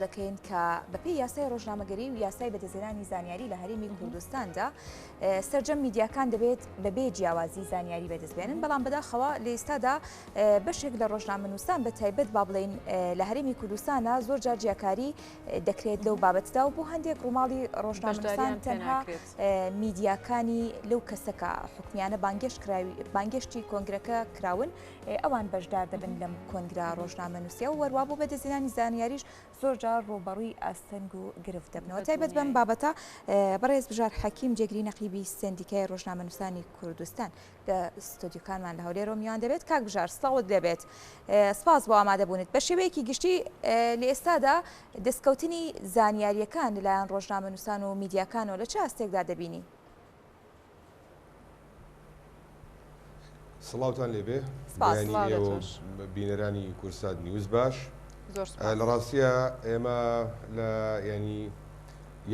دەکەین کە بەپێی یاسای ڕۆژنامەگەری و یاسای بەدەستهێنانی زانیاری لە هەرێمی کوردستاندا سەرجەم میدیاکان دەبێت بەبێ جیاوازی زانیاری بەدەست بێنن، بەڵام بەداخەوە لە ئێستادا بەشێک لە ڕۆژنامەنووسان بە تایبەت با بڵێین لە هەرێمی کوردستانە زۆر جار جیاکاری دەکرێت لەو بابەتدا و بۆ هەندێک ڕووماڵی ڕۆژنامەنووسان تەنها میدیاکانی لەو کەسەکە حکومیانە بانگێشتی کۆنگرەکە کراون ئەوان بەشدار دەبن لەم کۆنگرە ڕۆژنامەنووسیە و وەروا بۆ بەدەستهێنانی زانیاریش زۆرجار ڕووبەڕووی ئاستەنگ و گرفت دەبنەوە. تایبەت بەم بابەتە بەڕێز بژار حەکیم جێگری نەقیبی سەندیکای ڕۆژنامەنووسانی کوردستان لە ستۆدیۆکانمان لە هەولێرەوە میوان دەبێت. کاک بژار سڵاوت لێبێت، سپاس بۆ ئامادەبوونت. بە شێوەیەکی گشتی لە ئێستادا دەستکەوتنی زانیارییەکان لەلایەن ڕۆژنامەنووسان و میدیاکانەوە لە چ ئاستێکدا دەبینی؟ سڵاوتان لێبێ بەیانی ئێوە بینەرانی کورسات نیوز باش لە ڕاستیە ئێمە لە ینی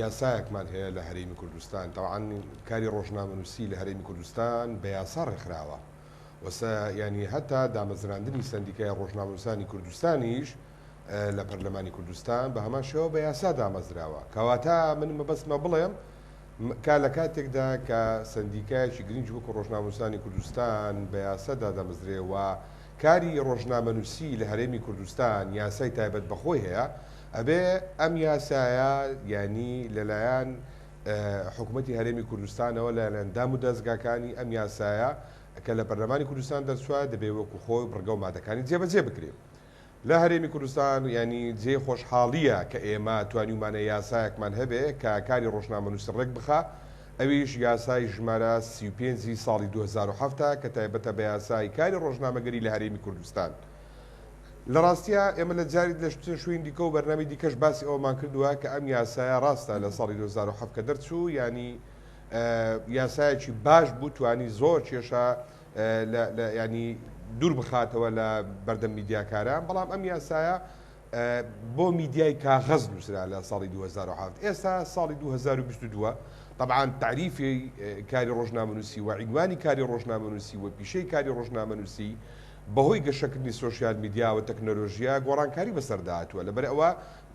یاسایەکمان هەیە لە هەرێمی کوردستان تاوان کاری ڕۆژنامەنووسی لە هەرێمی کوردستان بە یاسا ڕێکخراوە وەسە ینی هەتا دامەزراندنی سندیکای ڕۆژنامەنووسانی کوردستانیش لە پەرلەمانی کوردستان بە هەمان شێوە بە یاسا دامەزراوە کەواتە من مەبەستمە بڵێم کە لە کاتێکدا کە سەندیکایەکی گرنگی وەکو ڕۆژنامەنووسانی کوردستان بە یاسا دادەمەزرێ و کاری ڕۆژنامەنووسی لە هەرێمی کوردستان یاسای تایبەت بە خۆی هەیە ئەبێ ئەم یاسایە یانی لەلایەن حکوومەتی هەرێمی کوردستانەوە لەلایەن دام و دەزگاکانی ئەم یاسایە کە لە پەرلەمانی کوردستان دەرچووە دەبێ وەکو خۆی بڕگە و مادەکانی جێبەجێ بکرێ. لە هەرێمی کوردستان یانی جێی خۆشحاڵییە کە ئێمە توانیومانە یاسایەکمان هەبێ کە کاری ڕۆژنامەنووسی ڕێک بخا ئەویش یاسای ژمارە 35 ی ساڵی 2007 ە کە تایبەتە بە یاسای کاری ڕۆژنامەگەری لە هەرێمی کوردستان. لە ڕاستیا ئێمە لە جاری لە چەند شوێنی دیکە و بەرنامەی دیکەش باسی ئەوەمان کردووە کە ئەم یاسایە ڕاستە لە ساڵی 2007 کە دەرچوو یانی یاسایەکی باش بوو توانی زۆر کێشە لە ینی دوور بخاتەوە لە بەردەم میدیاکاران بەڵام ئەم یاسایە بۆ میدیای کاغەز نووسرا لە ساڵی 2007 ئێستا ساڵی 2022 طبعا تعریفی کاری ڕۆژنامەنووسی و عینوانی کاری ڕۆژنامەنووسی و پیشەی کاری ڕۆژنامەنووسی بەهۆی گەشەکردنی سۆشیال میدیا و تەکنەلۆژیا گۆڕانکاری بەسەردا هاتووە لەبەر ئەوە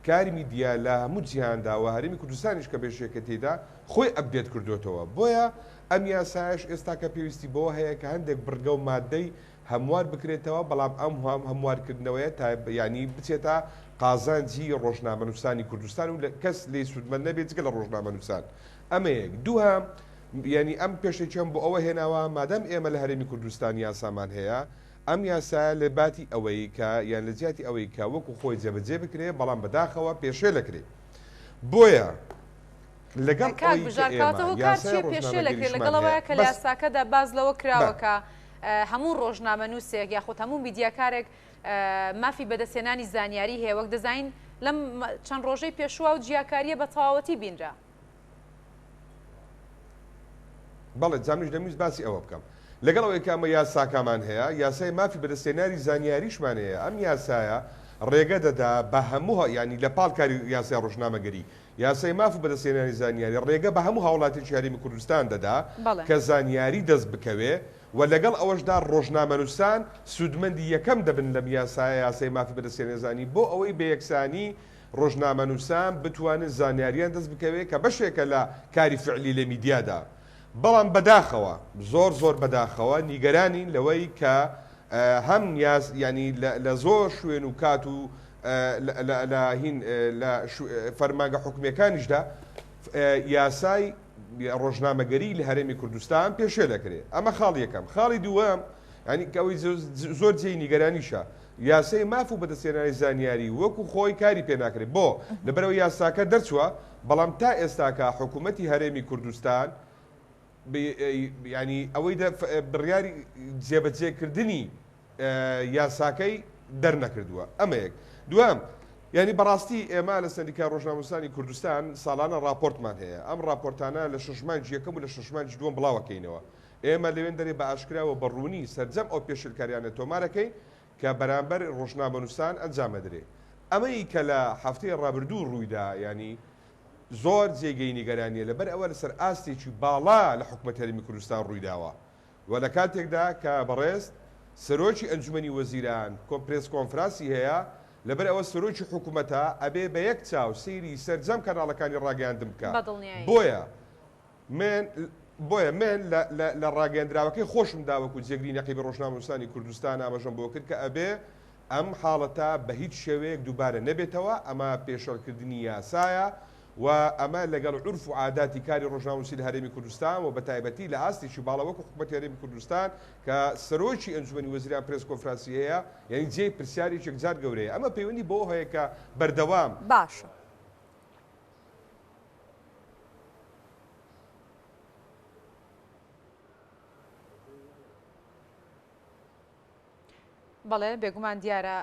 کاری میدیا لە هەموو جیهاندا و هەرێمی کوردستانیش کە بێشێکە تێدا خۆی update کردوێتەوە بۆیە ئەم یاسایەش ئێستاکە پێویستی بەوە هەیە کە هەندێک بڕگە و ماددەی هەموار بکرێتەوە، بەڵام ئەم هەموارکردنەوەیە تا یانی بچێتە قازانجی ڕۆژنامەنووسانی کوردستان و کەس لێی سوودمەند نەبێت جگە لە ڕۆژنامەنووسان. ئەمە یەک. دووهەم، یانی ئەم پێشەکیەم بۆ ئەوە هێناوە مادام ئێمە لە هەرێمی کوردستان یاسامان هەیە، ئەم یاسایە لە باتی ئەوەی کە یان لە جیاتی ئەوەی کە وەکو خۆی جێبەجێ بکرێ، بەڵام بەداخەوە پێشێل ئەکرێ. بۆیە. لەگەڵ کاک ئەوەی کە بژار ئێمە کەواتە هۆکار یاسای چییە پێشێل ئەکرێت ڕۆژنامەگەریشمان لەگەڵ هەیە ئەوەیە کە لە بەس یاساکەدا باس لەوە بە. کراوە کە هەموو ڕۆژنامەنووسێک یاخود هەموو میدیاکارێک مافی بەدەستهێنانی زانیاری هەیە وەک دەزانین لەم چەند ڕۆژەی پێشووە و جیاکارییە بە تەواوەتی بینرا. بەڵێ جا منیش دەمویست باسی ئەوە بکەم لەگەڵ ئەوەی کە ئەمە یاساکامان هەیە یاسای مافی بەدەستهێناری زانیاریشمان هەیە ئەم یاسایە ڕێگە دەدا بە هەموو یانی لە پاڵ کاری یاسای ڕۆژنامەگەری یاسای ماف و بەدەستهێنانی زانیاری ڕێگە بە هەموو هاوڵاتیەکی هەرێمی کوردستان دەدا کە زانیاری دەست بکەوێ و لەگەڵ ئەوەشدا ڕۆژنامەنووسان سوودمەندی یەکەم دەبن لەم یاسایە یاسای مافی بەدەستهێنانی زانی بۆ ئەوەی بە یەکسانی ڕۆژنامەنووسان بتوانن زانیاریان دەست بکەوێ کە بەشێکە لە کاری فعلی لە میدیادا بەڵام بەداخەوە زۆر زۆر بەداخەوە نیگەرانین لەوەی کە هەم یاس یانی لە زۆر شوێن و کات و لە هین لە فەرمانگە حکومیەکانیشدا یاسای ڕۆژنامەگەری لە هەرێمی کوردستان پێشێل دەکرێ ئەمە خاڵ یەکەم خاڵی دووەم ینی ئەوەی زۆر جێی نیگەرانیشە یاسای ماف و بەدەستێنانی زانیاری وەکو خۆی کاری پێ ناکرێت بۆ لەبەرەوە یاساکە دەرچووە بەڵام تا ئێستاکە حکوومەتی هەرێمی کوردستان ینی ئەوەی بڕیاری جێبەجێکردنی یاساکەی دەرنەکردووە ئەمە یەک. دووەم، یانی بەڕاستی ئێمە لە سەندیکای ڕۆژنامەنووسانی کوردستان ساڵانە ڕاپۆرتمان هەیە، ئەم ڕاپۆرتانە لە شەش مانگی یەکەم و لە شەش مانگی دووەم بڵاوەکەینەوە. ئێمە لەوێندەرێ بە ئاشکرا و بە ڕوونی سەرجەم ئەو پێشێلکاریانە تۆمارەکەین کە بەرامبەر ڕۆژنامەنووسان ئەنجامەدرێ. ئەمەی کە لە هەفتەی ڕابردوو ڕوویدا یانی زۆر جێگەی نیگەرانییە لەبەر ئەوە لەسەر ئاستێکی باڵا لە حکومەت هەرێمی کوردستان ڕوویداوە. و لە کاتێکدا کە بەڕێز سەرۆکی ئەنجومەنی وەزیران پرێس کۆنفراسی هەیە. لەبەر ئەوە سەرۆکی حکومەتە ئەبێ بە یەک چاو سەیری سەرجەم کەناڵەکانی ڕاگەیاندن بکا. بەدڵنیایی. بۆیە من بۆیە من لە لە لە ڕاگەیەندراوەکەی خۆشمدا وەکو جێگری نەقیبی ڕۆژنامەنووسانی کوردستان ئاماژەم بۆ کرد کە ئەبێ ئەم حاڵەتە بە هیچ شێوەیەک دووبارە نەبێتەوە، ئەمە پێشێڵکردنی یاسایە و ئەمە لەگەڵ عورف و عاداتی کاری ڕۆژنامەنووسی لە هەرێمی کوردستان و بەتایبەتی لە ئاستێکی باڵا وەکو حکومەتی هەرێمی کوردستان کە سەرۆکی ئەنجومەنی وەزیران پرێس کۆنفرانسی هەیە یانی جێی پرسیارێکی یەکجار گەورەیە ئەمە پەیوەندی بەوە هەیە کە بەردەوام باشە. بەڵێ بێگومان دیارە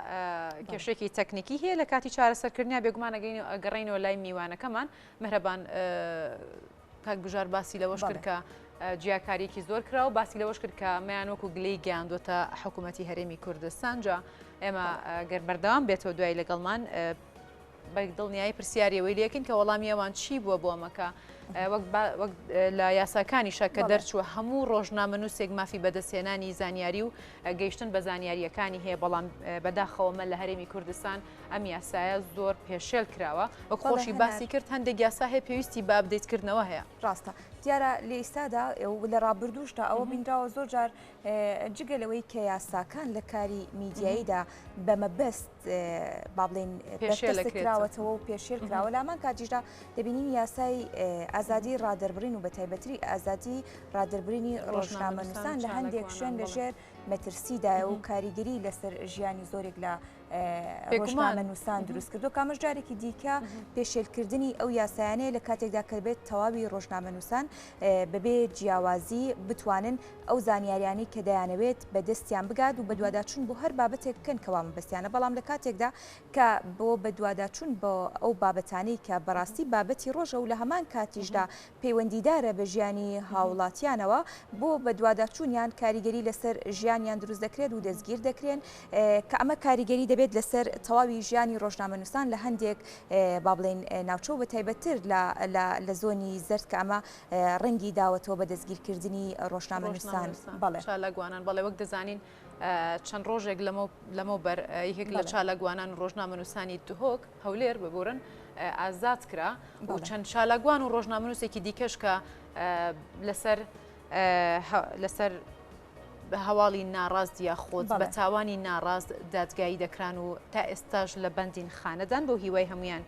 کێشێکی تەکنیکی هەیە لە کاتی چارەسەرکردنیا بێگومان ئەگەڕینەوە لای میوانەکەمان مهرەبان کاک بژار باسی لەوەش کرد کە جیاکاریەکی زۆر کرا و باسی لەوەش کرد کە میان وەکو گلەی گەیاندۆتە حکوومەتتی هەرێمی کوردستان جا ئێمە گەر بەردەوام بێتەوە دوای لەگەڵمان بە دڵنیایی پرسیاری ئەوەی لێکەین کە وەڵامی ئەوان چی بووە بۆ ئەمەکە وەک وەک لە یاساکانیشە کە دەرچووە هەموو ڕۆژنامەنووسێک مافی بەدەستهێنانی زانیاری و گەیشتن بە زانیاریەکانی هەیە بەڵام بەداخەوە مە لە هەرێمی کوردستان ئەم یاسایە زۆر پێشێل کراوە وەک خۆشی باسی کرد هەندێک یاسا هەیە پێویستی بە update کردنەوە هەیە. ڕاستە دیارە لە ئیستادا و لە ڕابردووشدا ئەوە بینراوە زۆر جار جگە لەوەی کە یاساکان لە کاری میدیاییدا بە مەبەست با بڵێین کراوەتەوە و پێشێل کراوە لامان کاتیشدا دەبینین یاسای ئازادی ڕادەربڕین و بە تایبەتری ئازادی ڕادەربرینی ڕۆژنامەنووسان لە هەندێک شوێن لەژێر مەترسیدایە و کاریگەری لەسەر ژیانی زۆرێک لە ڕۆژنامەنووسان دروست کردو کامەش جارێکی دیکە پێشێلکردنی ئەو یاسایانەیە لە کاتێکدا کە بێت تەواوی ڕۆژنامەنووسان بەبێ جیاوازی بتوانن ئەو زانیاریانەی کە دەیانەوێت بە دەستیان بگات و بەدواداچوون بۆ هەر بابەتێک بکەن کەوا مەبەستیانە بەڵام لە کاتێکدا کە بۆ بەدواداچوون بۆ ئەو بابەتانەی کە بەڕاستی بابەتی ڕۆژە و لە هەمان کاتیشدا پەیوەندیدارە بە ژیانی هاوڵاتیانەوە بۆ بەدواداچوونیان کاریگەری لەسەر ژیانیان دروست دەکرێت و دەستگیر دەکرێن کە ئەمە کاریگەری دەبێت لەسەر تەواوی ژیانی ڕۆژنامەنووسان لە هەندێک با بڵێین ناوچە و بەتایبەتتر لە زۆنی زەرد کە ئەمە ڕەنگی داوەتەوە بە دەستگیرکردنی ڕۆژنامەنووسان. بەڵێ. چالاکوانان بەڵێ وەک دەزانین چەند ڕۆژێک لەمەوبەر یەکێک لە چالاکوانان و ڕۆژنامەنووسانی دهۆک هەولێر ببورن ئازاد کرا و چەند چالاکوان و ڕۆژنامەنووسێکی دیکەش کە لەسەر لەسەر هەواڵی ناڕاست یاخود بە تاوانی ناڕاست دادگایی دەکران و تا ئێستاش لە بەندین خانەدان بۆ هیوای هەمویان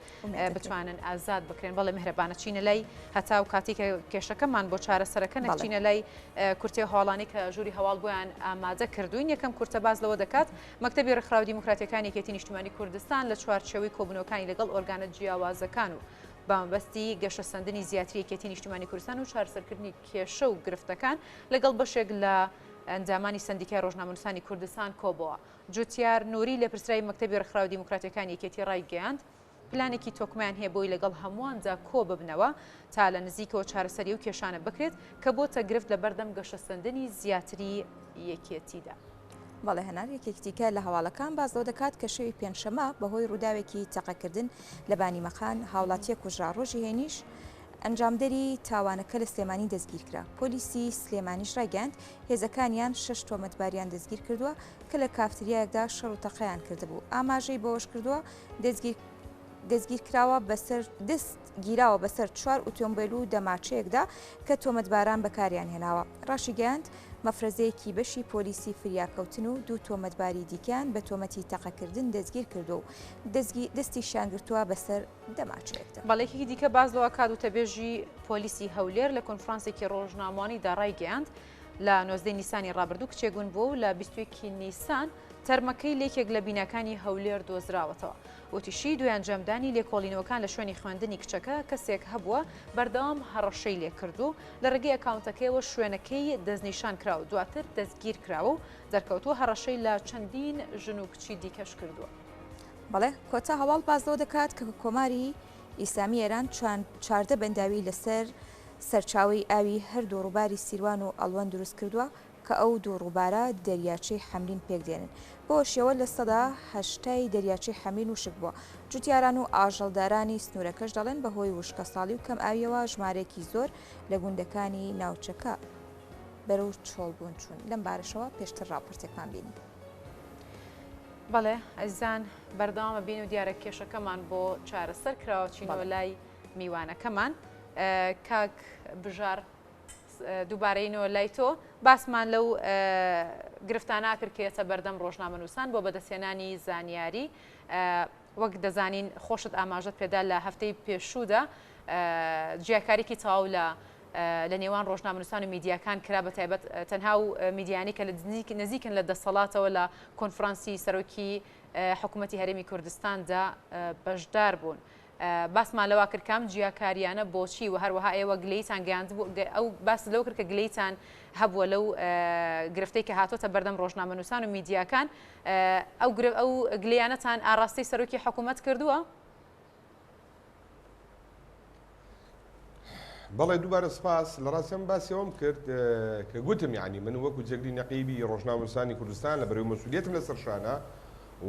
بتوانن ئازاد بکرێن بەڵێ مهرەبانە چینە لای هەتا و کاتی کە کێشەکەمان بۆ چارەسەرەکە نەچینە لای کورتێ هەواڵانی کە ژووری هەواڵ بۆیان ئامادە کردوین یەکەم کورتە باز لەوە دەکات مەکتەبی ڕێکخراوە دیموکراتیەکانی یەکێتی نیشتمانی کوردستان لە چوارچێوەی کۆبوونەوەکانی لەگەڵ ئۆرگانە جیاوازەکان و بە مەبەستی گەشەسەندنی زیاتری یەکێتی نیشتمانی کوردستان و چارەسەرکردنی کێشە و گرفتەکان لەگەڵ بەشێک لە ئەندامانی سەندیکای ڕۆژنامەنووسانی کوردستان کۆبۆوە. جوتیار نوری لێپرسراوی مەکتەبی ڕێکخراوە دیموکراتیەکانی یەکێتی ڕایگەیاند، پلانێکی تۆکمەیان هەیە بۆی لەگەڵ هەموواندا کۆببنەوە تا لە نزیکەوە چارەسەری ئەو کێشانە بکرێت کە بۆتە گرفت لەبەردەم گەشەسەندنی زیاتری یەکێتیدا. بەڵێ هەنار، یەکێکی دیکە لە هەواڵەکان باس لەوە دەکات کە شەوی پێنجشەممە بەهۆی ڕووداوێکی تەقەکردن لە بانیمەقان هاوڵاتییەک کوژرا، ڕۆژی هەینیش ئەنجامدەری تاوانەکە لە سلێمانی دەستگیرکرا. پۆلیسی سلێمانیش ڕایگەیاند، هێزەکانیان شەش تۆمەتباریان دەستگیرکردووە کە لە کافتریایەکدا شەڕ و تەقەیان کردبوو. ئاماژەی بەوەشکردووە، دەستگیر دەستگیرکراوە بەسەر دەست گیراوە بەسەر چوار ئوتۆمبێل و دەماچەیەکدا کە تۆمەتباران بەکاریان هێناوە. ڕاشیگەیاند، مەفرەزەیەکی بەشی پۆلیسی فریاکەوتن و دوو تۆمەتباری دیکەیان بە تۆمەتی تەقەکردن دەستگیرکردووە و دەستیشیان گرتووە بەسەر دەماچەیەکدا. بەڵێ یەکێکی دیکە باس لەوە کات وتەبێژی پۆلیسی هەولێر لە کۆنفرانسێکی ڕۆژنامەوانیدا ڕایگەیاند، لە 19 نیسانی ڕابردوو کچێک ون بووە و لە 21 نیسان تەرمەکەی لە یەکێک لە بیناکانی هەولێر دۆزراوەتەوە. وتیشی، دوای ئەنجامدانی لێکۆڵینەوەکان لە شوێنی خوێندنی کچەکە کەسێک هەبووە بەردەوام هەڕەشەی لێکردووە و لە ڕێگەی ئەکاونتەکەیەوە شوێنەکەی دەستنیشانکرا و دواتر دەستگیرکراوە و دەرکەوتووە هەڕەشەی لە چەندین ژن و کچی دیکەش کردووە. بەڵێ کۆتا هەواڵ باس لەوە دەکات کە کۆماری ئیسلامی ئێران 14 بەنداوی لەسەر سەرچاوەی ئاوی هەردوو ڕووباری سیروان و ئەڵوەن دروست کردووە کە ئەو دوو ڕووبارە دەریاچەی حەمرین پێکدێنن بەوەشیەوە لە سەدا هەشتای دەریاچەی حەمرین وشک بووە جوتیاران و ئاژەڵدارانی سنوورەکەش دەڵێن بەهۆی وشکەساڵی و کەم ئاویەوە ژمارەیەکی زۆر لە گوندەکانی ناوچەکە بەرەو چۆڵبوون چوون لەم بارەشەوە پێشتر ڕاپۆرتێکمان بینی. بەڵێ ئەزیزان بەردەوامە بین و دیارە کێشەکەمان بۆ چارەسەر کراوە چینەوە لای میوانەکەمان کاک بژار دووبارەینەوە لای تۆ باسمان لەو گرفتانە کرد کە یەتە بەردەم ڕۆژنامەنووسان بۆ بەدەستهێنانی زانیاری وەک دەزانین خۆشت ئاماژەت پێدا لە هەفتەی پێشوودا جیاکاریکی تەواو لە لە نێوان ڕۆژنامەنووسان و میدیاکان کرا بە تایبەت تەنها و میدیانی کە لە نزیکن لە دەسەڵاتەوە لە کۆنفرانسی سەرۆکی حکوومەتی هەرێمی کوردستاندا بەشدار بوون. باسمان لەوە کرد کام جیاکاریانە بۆچی و هەروەها ئێوە گلەیتان گەیاندبوو ئەو باست لەوە کرد کە گلەیتان هەبووە لەو گرفتەی کە هاتۆتە بەردەم ڕۆژنامەنووسان و میدیاکان ئەو ئەو گلەیانەتان ئاراستەی سەرۆکی حکوومەت کردووە؟ بەڵێ دووبارە سپاس لە ڕاستیم باسی ئەوەم کرد کە گوتم یعنی من وەکو جێگری نەقیبی ڕۆژنامەنووسانی کوردستان لە بەرەوەی مەسولیەتم لەسەر شانە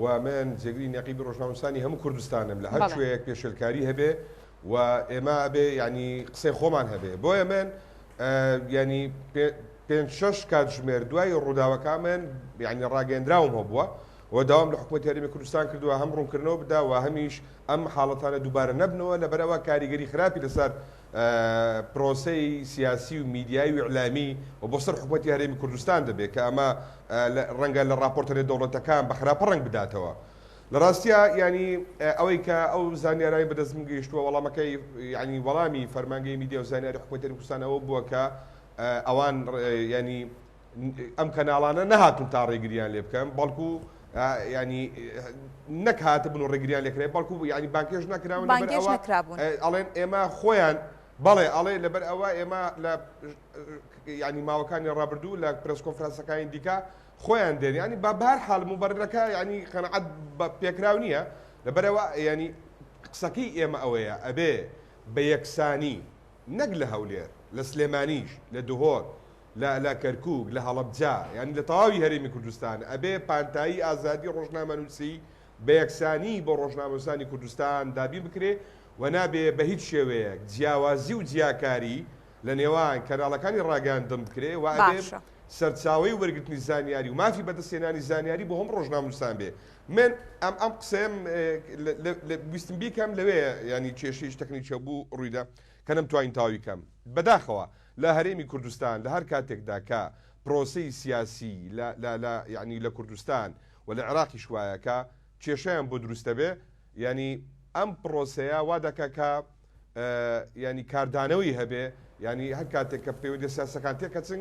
و من جێگری نەقیبی ڕۆژنامەنووسانی هەموو کوردستانم لە هەر کوێیەک پێشێلکاری هەبێ و ئێمە ئەبێ یعنی قسەی خۆمان هەبێ بۆیە من یعنی پێنج شەش کاتژمێر دوای ڕووداوەکە من یعنی ڕاگەیەندراوم هەبووە و داوام لە حکوومەتی هەرێمی کوردستان کردووە هەم ڕوونکردنەوە بدا و هەمیش ئەم حاڵەتانە دووبارە نەبنەوە لەبەرئەوە کاریگەری خراپی لەسەر پرۆسەی سیاسی و میدیایی و ئیعلامی و بۆ سەر حکومەتی هەرێمی کوردستان دەبێت کە ئەمە ڕەنگە لە ڕاپۆرتە نێودەوڵەتەکان بە خراپە ڕەنگ بداتەوە. لە ڕاستیا یانی ئەوەی کە ئەو زانیارانی بەدەست من گەیشتووە وەڵامەکەی یانی وەڵامی فەرمانگەی میدیا و زانیاری حکومەتی هەرێمی کوردستان ئەوە بووە کە ئەوان یانی ئەم کەناڵانە نەهاتوون تا ڕێگریان لێ بکەن بەڵکو ینی نەک هاتبن و ڕێگریان لێکرێ بەڵکو ینی بانکێش نەکراون بانگێش نەکرابوون ئەڵێن ئێمە خۆیان بەڵێ ئەڵێ لەبەر ئەوە ئێمە لە ینی ماوەکانی ڕابردوو لە پرس کۆنفرانسەکانی دیکە خۆیان دێن ینی بە بار حاڵ مبەرەکە ینی قەنەعەت بە پێکراو نییە لەبەرەوە ینی قسەکەی ئێمە ئەوەیە ئەبێ بە یەکسانی نەک لە هەولێر لە سلێمانیش لە دهۆک لە لە کەرکوک، لە هەڵەبجە، یانی لە تەواوی هەرێمی کوردستان ئەبێ پانتایی ئازادی ڕۆژنامەنووسی بە یەکسانی بۆ ڕۆژنامەنووسانی کوردستان دابین بکرێ و نابێ بە هیچ شێوەیەک جیاوازی و جیاکاری لە نێوان کەناڵەکانی ڕاگەیاندن بکرێ و ئەبێ باشە. سەرچاوەی وەرگرتنی زانیاری و مافی بەدەستهێنانی زانیاری بۆ هەموو ڕۆژنامەنووسان بێ. من ئەم ئەم قسەیەم لە لە لە ویستم بیکەم لەوێ یانی کێشەیەکی تەکنیکی هەبوو ڕوویدا کە نەمتوانی تەواوی کەم. بەداخەوە لە هەرێمی کوردستان لە هەر کاتێکدا کە پرۆسەی سیاسی لە لە لە یانی لە کوردستان و لە عێراقیش وایە کە کێشەیان بۆ دروست دەبێ یانی ئەم پرۆسەیە وا دەکا کە یانی کاردانەوەی هەبێ یانی هەر کاتێک کە پەیوەندیە سیاسەکان تێکەچن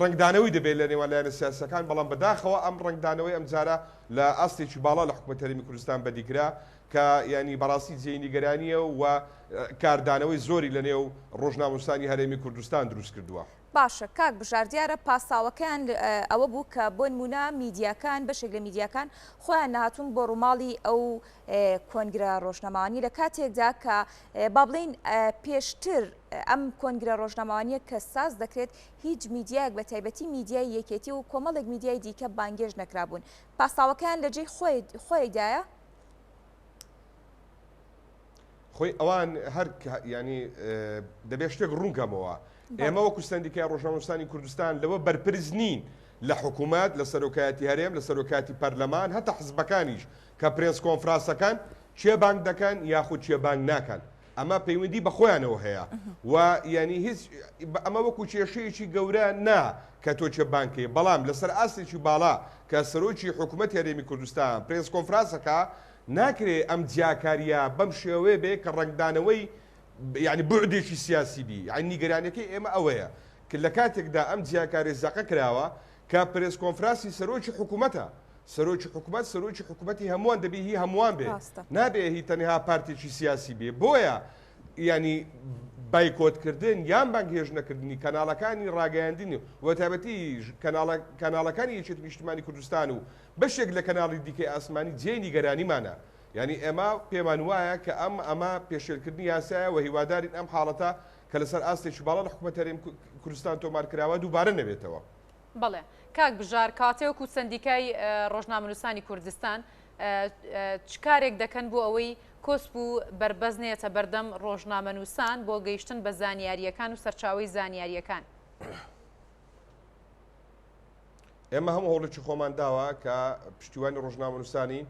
ڕەنگدانەوەی دەبێت لە نێوان لایەنە سیاسەکان بەڵام بەداخەوە ئەم ڕەنگدانەوەی ئەمجارە لە ئاستێکی باڵا لە حکوومەت هەرێمی کوردستان بەدیکرا کە یانی بەڕاستی جێی نیگەرانییە و کاردانەوەی زۆری لەنێو ڕۆژنامەنووسانی هەرێمی کوردستان دروست کردووە. باشە کاک بژار دیارە پاساوەکەیان ئەوە بوو کە بۆنمونە میدیاکان بەشێک لە میدیاکان خۆیان نەهاتوون بۆ ڕووماڵی ئەو کۆنگرە ڕۆژنامەوانی لە کاتێکدا کە با بڵێین پێشتر ئەم کۆنگرە ڕۆژنامەوانیە کە ساز دەکرێت هیچ میدیایەک بە تایبەتی میدیای یەکێتی و کۆمەڵێک میدیای دیکە بانگێشت نەکرابوون پاساوەکەیان لە جێی خۆیدایە؟ خۆی ئەوان هەر ینی دەبێت شتێک ڕوونکەمەوە ئێمە وەکو سندیکای ڕۆژنامەنووسانی کوردستان لەوە بەرپرس نین لە حکوومەت لە سەرۆکایەتی هەرێم لە سەرۆکاتی پەرلەمان هەتا حزبەکانیش کە پرێس کۆنفرانسەکان کێ بانگ دەکەن یاخود کێ بانگ ناکەن ئەمە پەیوەندی بە خۆیانەوە هەیە و یانی هیچ ئەمە وەکو کێشەیەکی گەورە نا کە تۆ کێ بانگ کەی بەڵام لەسەر ئاستێکی باڵا کە سەرۆکی حکوومەتی هەرێمی کوردستان پرێس کۆنفرانسەکە ناکرێ ئەم جیاکاریە بەم شێوەیە بێ کە ڕەنگدانەوەی یعنی بوعدێکی سیاسی بی یعنی نیگەرانیەکەی ئێمە ئەوەیە کە لە کاتێکدا ئەم جیاکاری زەقە کراوە کە پرێس کۆنفراسی سەرۆکی حکوومەتە سەرۆکی حکومەت سەرۆکی حکومەتی هەمووان دەبێ هی هەمووان بێ ڕاستە. نابێ هی تەنها پارتێکی سیاسی بێ بۆیە یانی بایکۆتکردن یان بانگهێشت نەکردنی کەناڵەکانی ڕاگەیاندنی و بەتایبەتی کەناڵە کەناڵەکانی یەکێتی نیشتمانی کوردستان و بەشێک لە کەناڵی دیکەی ئاسمانی جێی نیگەرانیمانە یانی ئێمە پێمان وایە کە ئەم ئەمە پێشێلکردنی یاسایە و هیوادارین ئەم حاڵەتە کە لەسەر ئاستێکی باڵا لە حکومەت هەرێم کوردستان تۆمار کراوە دووبارە نەبێتەوە. بەڵێ کاک بژار کاتێ وەکو سەندیکای ڕۆژنامەنووسانی کوردستان چ کارێک دەکەن بۆ ئەوەی کۆسپ و بەربەست نێتە بەردەم ڕۆژنامەنووسان بۆ گەیشتن بە زانیارییەکان و سەرچاوەی زانیارییەکان؟ ئێمە هەموو هەوڵێکی خۆمان داوە کە پشتیوانی ڕۆژنامەنووسانین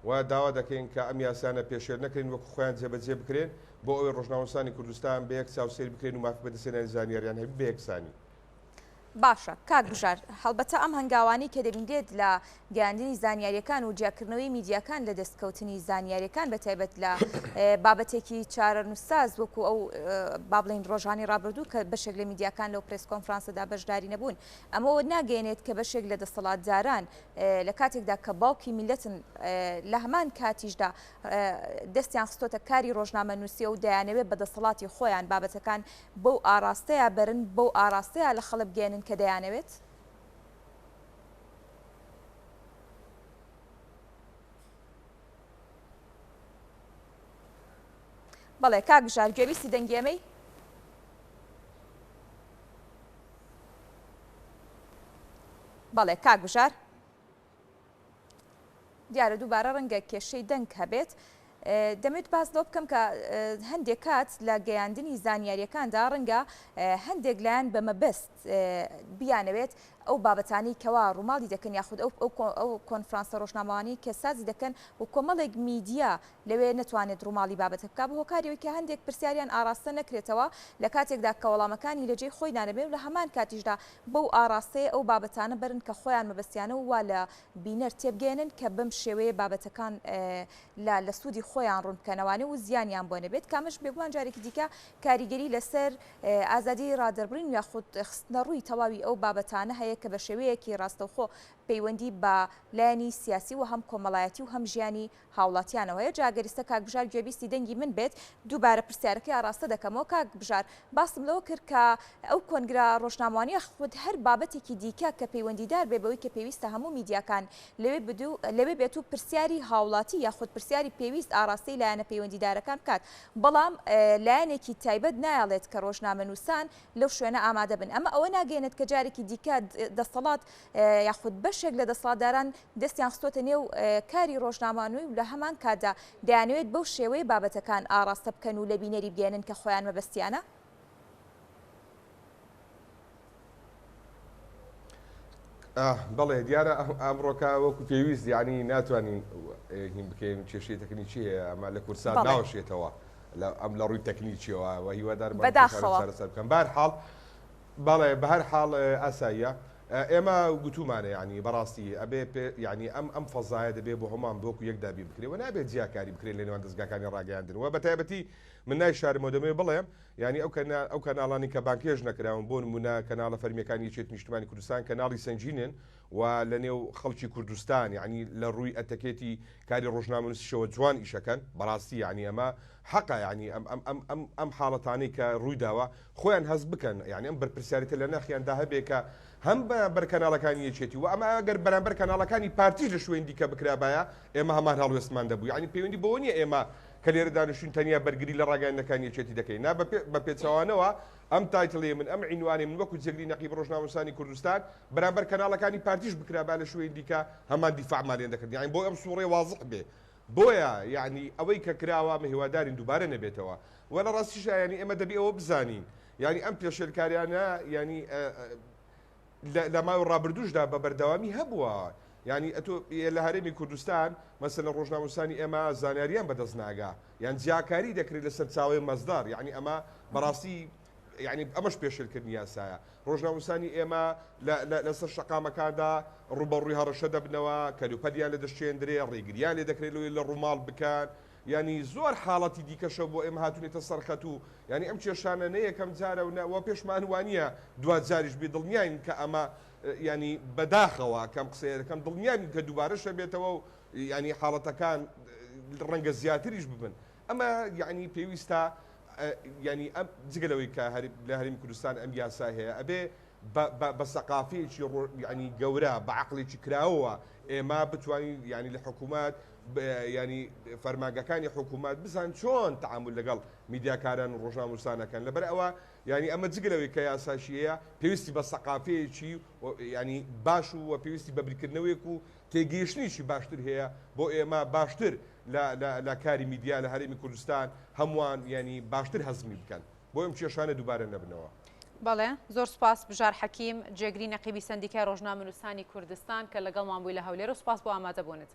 و داوا دەکەین کە ئەم یاسانە پێشێل نەکرێن وەکو خۆیان جێبەجێ بکرێن بۆ ئەوەی ڕۆژنامەنووسانی کوردستان بە یەک چاو سەیر بکرێن و مافی بەدەستهێنانی زانیاریان هەبێت بە یەکسانی. باشە کاک بژار، هەڵبەتە ئەم هەنگاوانەی کە دەبینرێت لە گەیاندنی زانیاریەکان و جیاکردنەوەی میدیاکان لە دەستکەوتنی زانیاریەکان بە تایبەت لە بابەتێکی چارەنووسساز وەکو ئەو با بڵێین ڕۆژانی ڕابردوو کە بەشێک لە میدیاکان لەو پرێس کۆنفرانسەدا بەشداری نەبوون ئەمەوە ناگەیەنێت کە بەشێک لە دەسەڵاتداران لە کاتێکدا کە باوکی میللەتن لە هەمان کاتیشدا دەستیان خستۆتە کاری ڕۆژنامەنووسیە و دەیانەوێت بە دەسەڵاتی خۆیان بابەتەکان بەو ئاڕاستەیە بەرن، بەو ئاڕاستەیە لە خەڵک بگەیەنن کە دەیانەوێت؟ بەڵێ کاک بژار گوێبیستی دەنگی ئێمەی؟ بەڵێ کاک بژار. دیارە دووبارە ڕەنگە کێشەی دەنگ هەبێت. دەمەوێت باس لەوە بکەم کە هەندێک کات لە گەیاندنی زانیاریەکاندا ڕەنگە هەندێک لایەن بە مەبەست بیانەوێت ئەو بابەتانی کەوا ڕووماڵی دەکەن یاخود ئەو ئەو کۆنفرانسە ڕۆژنامەوانی کە سازی دەکەن و کۆمەڵێک میدیا لەوێ نەتوانێت ڕووماڵی بابەتە بکا بە هۆکاری ئەوەی کە هەندێک پرسیاریان ئاڕاستە نەکرێتەوە لە کاتێکدا کە وەڵامەکانی لە جێی خۆیدا نەبێ و لە هەمان کاتیشدا بەو ئاڕاستەیە ئەو بابەتانە بەرن کە خۆیان مەبەستیانە و وا لە بینەر تێبگەیەنن کە بەم شێوەیە بابەتەکان لە لە سوودی خۆیان ڕوون بکەنەوانێ و زیانیان بۆ نەبێت کە ئەمەش بێگومان جارێکی دیکە کاریگەری لەسەر ئازادی ڕادەربڕین و یاخود خستنەڕووی تەواوی ئەو بابەتانە هەیە کە بە شێوەیەکی ڕاستەوخۆ پەیوەندی بە لایەنی سیاسی و هەم کۆمەڵایەتی و هەم ژیانی هاوڵاتیانەوە هەیە جا گەر ئیستا کاک بژار گوێبیستی دەنگی من بێت دووبارە پرسیارەکەی ئاڕاستە دەکەمەوە کاک بژار باسم لەوە کرد کە ئەو کۆنگرە ڕۆژنامەوانی یاخود هەر بابەتێکی دیکە کە پەیوەندیدار بێ بەوەی کە پێویستە هەموو میدیاکان لەوێ بدو لەوێ بێت و پرسیاری هاوڵاتی یاخود پرسیاری پێویست ئاڕاستەی لایەنە پەیوەندیدارەکان بکات بەڵام لایەنێکی تایبەت نایەڵێت کە ڕۆژنامەنووسان لەو شوێنە ئامادە بن ئەمە ئەوە ناگەیەنێت کە جارێکی دیکە دەسەڵات یاخود بەشێک لە دەسەڵاتداران دەستیان خستۆتە نێو کاری ڕۆژنامەنووی و لە هەمان کاتدا دەیانەوێت بەو شێوەیە بابەتەکان ئاڕاستە بکەن و لە بینەری بگەیەنن کە خۆیان مەبەستیانە؟ بەڵێ دیارە ئەمڕۆکە وەکو پێویست یعنی ناتوانین هین بکەین کێشەی تەکنیکی هەیە ئەمە لە کورسات ناوەشێتەوە ئەم لە ڕووی تەکنیکیەوە و هیوادارم چارەسەر بکەم بارحاڵ بەڵێ بەهەر حاڵ ئاساییە ئێمە گوتومانە یانی بەڕاستی ئەبێ پێ یانی ئەم ئەم فەزایە دەبێ بۆ هەمووان بۆکو یەک دابین بکرێ و نابێت جیاکاری بکرێت لە نێوان دەزگاکانی ڕاگەیاندن و بەتایبەتی من نایشارمەوە دەمەوێ بڵێم یانی ئەو کەنا ئەو کەناڵانی کە بانگهێشت نەکراون بۆ نمونە کەناڵە فەرمیەکانی یەکێتی نیشتمانی کوردستان کەناڵی سەنگینن و لە نێو خەڵکی کوردستان یانی لە ڕووی ئەتەکێتی کاری ڕۆژنامەنووسیشەوە جوان ئیشەکەن بەڕاستی یانی ئەمە حەقە یانی ئەم ئەم ئەم ئەم ئەم حاڵەتانەی کە ڕوویداوە خۆیان هەست بکەن یانی ئەم بەرپرسیارێتە لە ناخیاندا هەبێ کە هەم بەرامبەر کەناڵەکانی یەکێتی و ئەمە ئەگەر بەرامبەر کەناڵەکانی پارتیش لە شوێن دیکە بکرابایە ئێمە هەمان هەڵوێستمان دەبوو یانی پەیوەندی بەوە نییە ئێمە کە لێرە دانیشتوین تەنیا بەرگری لە ڕاگەیاندنەکانی یەکێتی دەکەین نا بە پێچەوانەوە ئەم title ەی من ئەم عینوانەی من وەکو جێگری نەقیب ڕۆژنامەنووسانی کوردستان بەرامبەر کەناڵەکانی پارتیش بکرابا لە شوێن دیکە هەمان دیفاعمان لێ دەکرد یانی بۆ ئەم سوڕێ وازح بێ بۆیە یانی ئەوەی کە کراوە ئەمە هیوادارین دووبارە نەبێتەوە وە لە ڕاستیشا یانی ئێمە دەبی ئەوە بزانین یانی ئەم پێشێلکاریانە یانی لە ماوەی ڕابردووشدا بە بەردەوامی هەبووە یانی ئەتۆ لە هەرێمی کوردستان مەسەلەن ڕۆژنامەنووسانی ئێمە زانیاریان بەدەست ناگا یان جیاکاری دەکرێت لە سەرچاوەی مەزدار یانی ئەمە بەڕاستی یانی ئەمەش پێشێلکردنی یاسایە ڕۆژنامەنووسانی ئێمە لەسەر شەقامەکاندا ڕووبەڕووی هەڕەشە دەبنەوە کەلوپەلیان لێ دەشکێندرێ ڕێگریان لێ دەکرێت لەوەی لە ڕووماڵ بکەن یانی زۆر حاڵەتی دیکەشە بۆ ئێمە هاتوونێتە سەر خەت و یانی ئەم کێشانە نە یەکەم جارە و نە وە پێشمان وانییە دواجاریش بێ دڵنیاین کە ئەمە یانی بەداخەوە کەم قسەیە دەکەم دڵنیاین کە دووبارەش ئەبێتەوە و یانی حاڵەتەکان ڕەنگە زیاتریش ببن ئەمە یانی پێویستە یانی ئەم جگە لەوەی کە لە هەرێمی کوردستان ئەم یاسا هەیە ئەبێ بە سەقافەیەکی یانی گەورە بە عەقڵێکی کراوەوە ئێمە بتوانین یانی لە حکوومەت ینی فەرمانگەکانی حکوومەت بزان چۆن تعامل لەگەڵ میدیاکاران و ڕۆژنامەنووسان ئەکەن لەبەر ئەوە یانی ئەمە جگە لەوەی کە یاساشی هەیە پێویستی بە سەقافەیەکی ینی باش و پێویستی بە بیرکردنەوەیەک و تێگەیشتنێکی باشتر هەیە بۆ ئێمە باشتر لە کاری میدیا لە هەرێمی کوردستان هەمووان ینی باشتر هەزمی بکەن بۆ ئەم کێشانە دووبارە نەبنەوە. بەڵێ زۆر سوپاس بژار حەکیم جێگری نەقیبی سەندیکای ڕۆژنامەنووسانی کوردستان کە لەگەڵمان بووی لە هەولێر و سوپاس بۆ ئامادەبوونت.